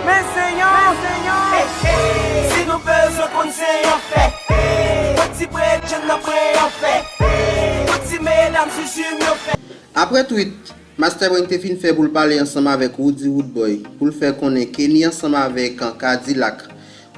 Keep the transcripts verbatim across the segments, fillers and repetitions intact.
Men se yon, men se yon. Si nou bezwen konn se yon fè. Pou ti bredjenn nan pran yon fè. Pou ti medam zuzu m yo fè. Apre tweet Master Brain te fin fè pou l pale ansanm avèk Roody Roodboy pou l fè konnen Kenny ansanm avèk Kadilak,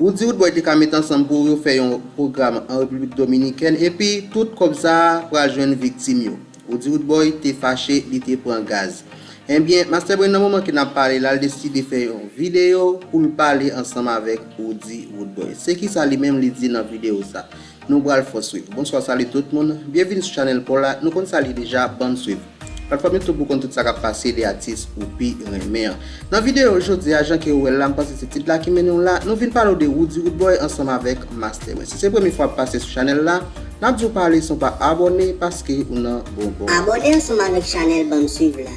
Roody Roodboy te ka met ansanm pou yo fè yon pwogram an Repiblik Dominikèn epi tout kòb sa a pral jwenn viktim yo. Roody Roodboy te fache, li te pran gaz. Ebyen, Master Brain nan moman ke n ap pale la, l deside fè yon videyo pou l pale ansanm avèk Roody Roodboy. Se kisa li menm li di nan videyo sa? Nou pral fè w swiv. Bonswa, salut tout moun. Byenvini sou chanèl pa w la. Nou konn sa l ye deja, banm swiv. Platfòm YouTube ou konn tout sa k ap pase de atis ou pi renmen an. Nan videyo jodi a, jan ke ou wè l la, m panse se tit la ki mennen w la, nou vin pale w de Roody Roodboy ansanm avèk Master Brain. Si se premye fwa w ap pase sou chanèl la, n ap di w pa lese w pa abòne paske ou nan bon bò. Abòne ansanm avèk chanèl Banm Swiv la.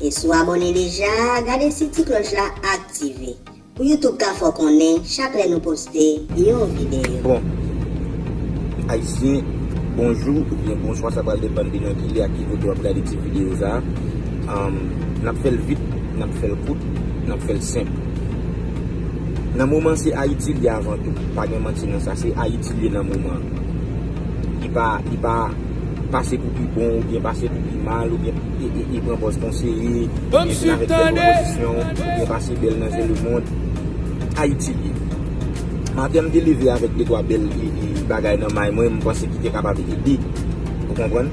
E si w abòne deja, gade si ti klòch la aktive. Pou YouTube ka fè w konnen chak lè nou poste yon videyo. Bon, Ayisyen, bonjou oubyen bonswa, sa pral depann de nan ki lè ak ki kote w ap gade ti videyo sa a. Anm, n ap fè l vit, n ap fè l kout, n ap fè l senp. Nan moman, se Ayiti l ye avan tou. Pa gen manti nan sa, se Ayiti l ye nan moman an. Li pa, li pa pase pou pi bon, oubyen pase pou pi mal, oubyen e, e, e pran pòz konseye, oubyen vin avèk bèl pwopozisyon, oubyen pase bèl nan je lemonn. Ayiti l ye. Maten m te leve avèk de twa bèl e, e, bagay nan may mwen, m panse ki te kapab ede. Ou konprann?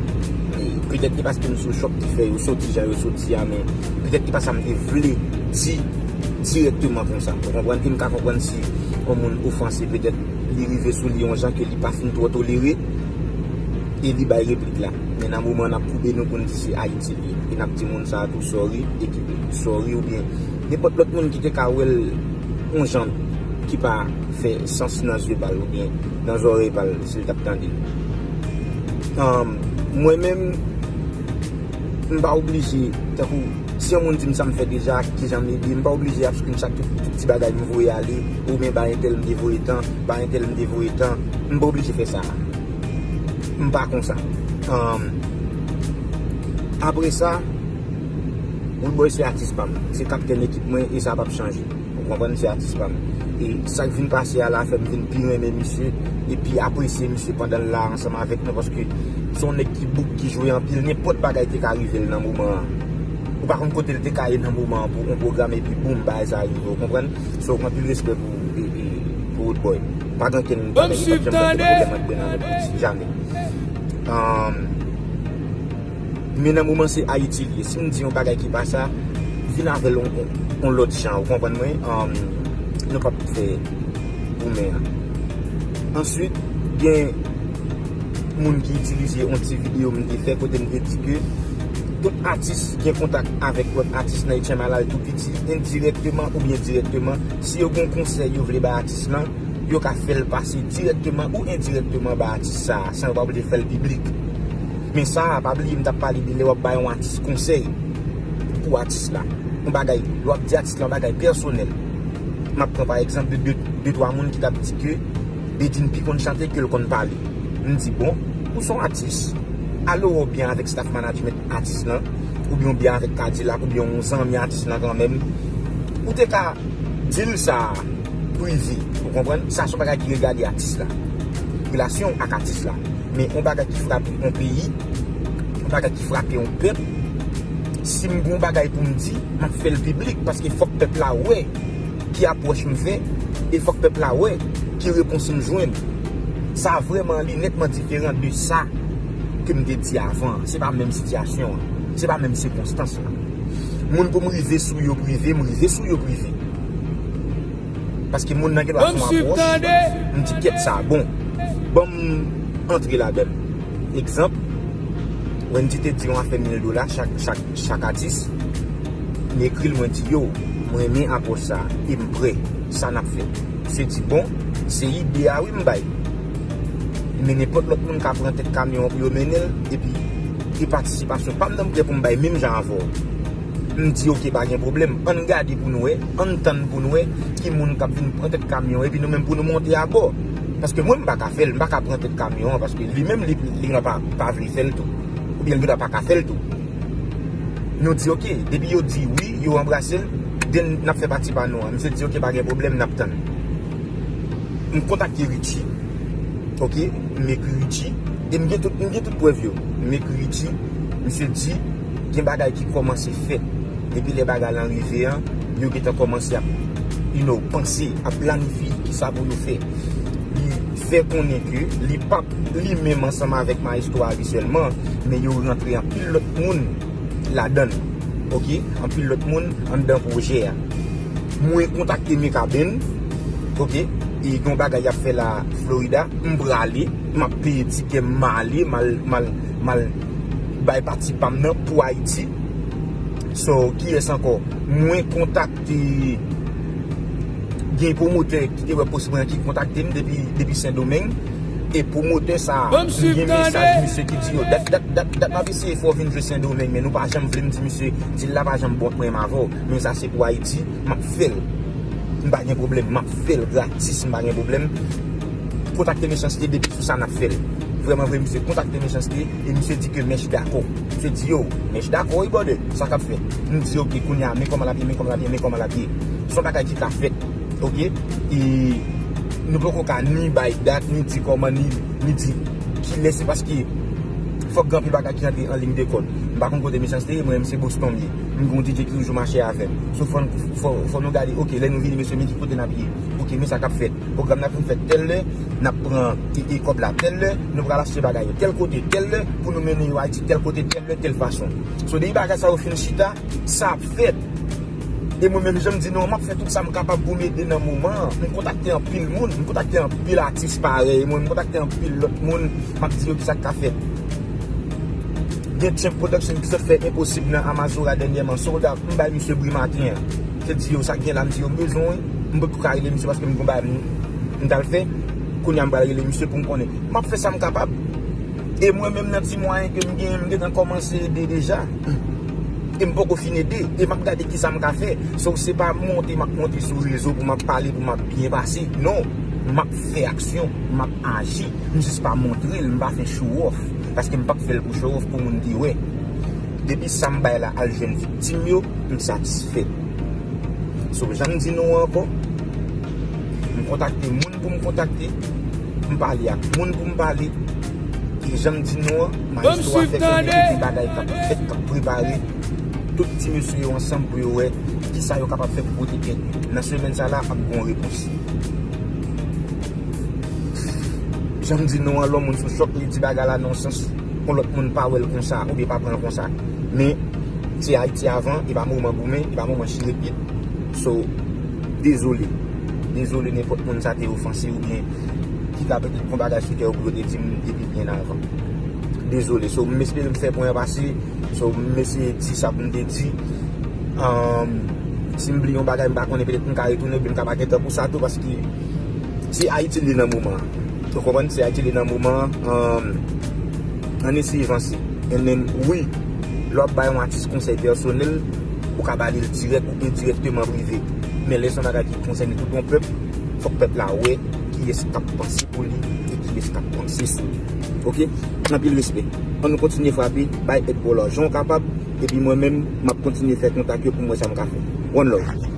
E petèt se paske m sou chòk ki fè yo soti jan yo soti a, men petèt se pa sa m te vle di dirèkteman konsa. Ou konprann? E m ka konprann si yon moun ofanse, petèt li rive sou li yon jan ke li pa fin twò tolere, e li bay replik la. Men nan moman n ap koube nou pou n di se Ayiti l ye. E n ap di moun sa a tou sorry, ekipe. Sorry oubyen nenpòt lòt moun ki te ka wè l yon jan ki pa fè sans nan zye pa l oubyen nan zòrèy pa l si l t ap tande. Anm, mwen menm, m pa oblije, tankou, si yon moun di m sa m fè deja, kijan m ede, m pa oblije ap screenshot tout, tout ti bagay m voye ale, oubyen ba entèl m te voye tan, ba entèl m te voye tan, m pa oblije fè sa. M pa konsa. Anm, apre sa, Roodboy se atis pa m, se kaptèn ekip mwen e sa p ap chanje. Ou konprann, se atis pa m. E sa k vin pase a la fè m vin pi renmen misye e pi apresye misye pandan l la ansanm avèk nou, paske se yon nèg ki bouk, ki jwe anpil, nenpòt bagay te ka rive l nan moman an. Ou pa konn kote l te ka ye nan moman an pou yon pwogram epi boum, bagay sa rive, ou konprann? So, anpil respè pou, e, e, pou Roodboy. Pa gen okenn bagay ki p ap janm tande nan pwogram ant Brain avèk Roody, jamè. Anm, Men nan moman se Ayiti l ye. Si m di yon bagay ki pa sa, vin avè l yon, yon, yon lòt jan. Ou konprann mwen? Anm, nou p ap fè goumen an. Answit, gen moun ki itilize yon ti videyo m te fè kote m te di ke tout atis gen kontak avèk lòt atis nan H M I la, tou piti, endirèkteman oubyen dirèkteman. Si yo gen yon konsèy yo vle bay atis lan, yo ka fè l pase dirèkteman ou endirèkteman ba atis sa a, san yo pa oblije fè l piblik. Men sa a, pa bliye m t ap pale de lè w ap bay yon atis konsèy pou atis la. Yon bagay, lè w ap di atis la yon bagay pèsonèl. M ap pran pa egzanp de, de, de twa moun ki t ap di ke Bedjine pi konn chante ke l konn pale. M di, bon, ou se yon atis, ale w wè w byen avèk staff management atis lan, oubyen w byen avèk Kadilak, oubyen yon zanmi atis lan kanmenm, ou te ka di l sa prive, ou konprann? Sa se yon bagay ki regade atis la. Relasyon w ak atis la. Men yon bagay ki frape yon peyi, yon bagay ki frape yon pèp, si m gen yon bagay pou m di, m ap fè l piblik, paske fòk pèp la wè ki apwòch m fè, e fòk pèp la wè ki repons m jwenn. Sa vrèman li nètman diferan de sa ke m te di avan an. Se pa menm sitiyasyon an. Se pa menm sikonstans la. Moun pou m rive sou yo prive, m rive sou yo prive. Paske moun nan gen dwa fè yon apwòch, m di kèt sa, bon, ban m antre ladan l. Egzanp, Wendy te di yon afè mil dola chak, chak, chak atis. M ekri l, mwen di, yo, m renmen apwòch sa e m prè. Sa n ap fè? Misye di, bon, se ide a wi m bay. Men nenpòt lòt moun ka pran tèt kamyon an pou yo mennen l, epi e patisipasyon pa m nan, m prè pou m bay menm jan avè w. M di, oke, pa gen pwoblèm, ann gade pou n wè, ann tann pou n wè ki moun k ap vin pran tèt kamyon an, epi nou menm pou nou monte abò. Paske mwen, m pa ka fè l, m pa ka pran tèt kamyon an, paske li menm, li, li pa, pa vle fè l tou. Oubyen l gendwa pa ka fè l tou. Nou di, oke, depi yo di wi, yo anbrase l, Den n ap fè pati pa nou an. Misye di, "Ok, pa gen pwoblèm, n ap tann." M kontakte Richie. Ok, m ekri Richie. E m gen tout, m gen tout prèv yo. M ekri Richie. Misye di, "Gen bagay ki kòmanse fèt." Depi lè bagay lan rive an, yo gentan kòmanse ap, you know, panse, ap planifye kisa pou yo fè. Li fè konnen ke li p ap li menm ansanm avèk Maestro a li sèlman, men yo rantre anpil lòt moun ladan l. Ok, anpil lòt moun anndan pwojè a. Mwen kontakte Mikaben, ok, e gen yon bagay y ap fè la Florida, m prale, m ap peye tikè m, m ale, m al, m al, m al bay pati pa m nan pou Ayiti. So, kiyès ankò? Mwen kontakte, gen pwomotè ki te wè post mwen an ki kontakte m depi, depi Sendomeng. E pwomotè sa a, m gen mesaj misye ki di yo, dat, dat, dat, dat m ap eseye fè w vin jwe Sendomeng, men nou pa janm vle, m di misye, dil la pa janm bon pou mwen avè w. Men sa se pou Ayiti, m ap fè l. M pa gen pwoblèm, m ap fè l gratis, m pa gen pwoblèm. Kontakte Mechanste depi sou sa n ap fè l. Vrèman vre, misye kontakte Mechanste e misye di ke Mèch dakò. Misye di, "Yo, Mèch dakò, wi, brother, sa k ap fèt?" M di, "Ok, kounye a, men kòman l ap ye, men kòman l ap ye, men kòman l ap ye." Se yon bagay ki ka fèt, ok? E nou poko ka ni bay dat, ni di kòman, ni, ni di kilè, se paske fòk gen anpil bagay ki rantre an liy de kont. M pa konn kote Mechanste ye, mwen menm se Boston m ye. M gen yon D J ki toujou mache avè m. So, fò, fò, fò nou gade, ok, lè nou vini, mesye, men ki kote n ap ye. Ok, men sa k ap fèt. Pwogram nan fin fèt tèl lè, n ap pran e, e kòb la tèl lè, nou pral achte bagay yo tèl kote, tèl lè, pou nou mennen yo Ayiti tèl kote, tèl lè, tèl fason. So, depi bagay sa yo fin chita, sa ap fèt. E mwen menm, jan m di nou an, m ap fè tout sa m kapab pou m ede nan moman an. M kontakte anpil moun, m kontakte anpil atis parèy mwen, m kontakte anpil lòt moun, m ap di yo kisa k ka fèt. Gen Champ Production ki sot fè Enposib nan Amazura dènyèman, sold out, m bay misye bri maten an. Se di yo sa k gen la, m di yo m bezwen, wi. M potko ka rele misye paske m gon bagay m, m t al fè. Kounye a m pral rele misye pou m konnen. M ap fè sa m kapab. E mwen menm nan ti mwayen ke m genyen, m gentan kòmanse ede deja. E m poko fin ede. E m ap gade kisa m ka fè. So, se pa monte m ap monte sou rezo pou m ap pale, pou m ap byen pase. Non. M ap fè aksyon, m ap aji. M jis pa montre l, m pa fè show off. Paske m p ap fè l pou show off pou moun te wè. Depi sa m bay la al jwenn viktim yo, m satisfè. So, jan m di nou an ankò, m kontakte moun pou m kontakte, m pale ak moun pou m pale. E jan m di nou an, Maestro a fè konnen gen bagay k ap fèt, k ap prepare. Tout ti mesye yo ansanm pou yo wè kisa yo kapab fè pou pote tèt yo. Nan semèn sa la, ap gen yon repons. Jan m di nou an, lè yon moun sou chòk, li di bagay la nan yon sans, yon lòt moun pa wè l konsa, oubyen pa pran l konsa. Men, se Ayiti avan, e pa moman goumen, e pa moman chire pyè. So, dezole. Dezole nenpòt moun sa te ofanse oubyen ki ka petèt gon bagay sou kè yo pou yo te di m depi byen avan. Dezole. So, m espere m fè pwen an pase. So, m eseye di sa pou m te di. Um, si m bliye yon bagay, m pa konnen, petèt m ka retounen, oubyen m ka pa gen tan pou sa tou, paske se Ayiti li nan moman an. Ou konprann? Se Ayiti li nan moman an. Um, ann eseye vanse. And then, wi, lè w ap bay yon atis konsèy pèsonèl, ou ka ba li l dirèk ou endirèkteman prive. Men lè se yon bagay ki konsène tout yon pèp, fòk pèp la wè kiyès k ap panse pou li e kiyès k ap panse sou li. Ok? Anpil respè. Ann nou kontinye frape, bay èd bò la jan w kapab, epi mwen menm, m ap kontinye fè kontak yo pou m wè sa m ka fè. One love.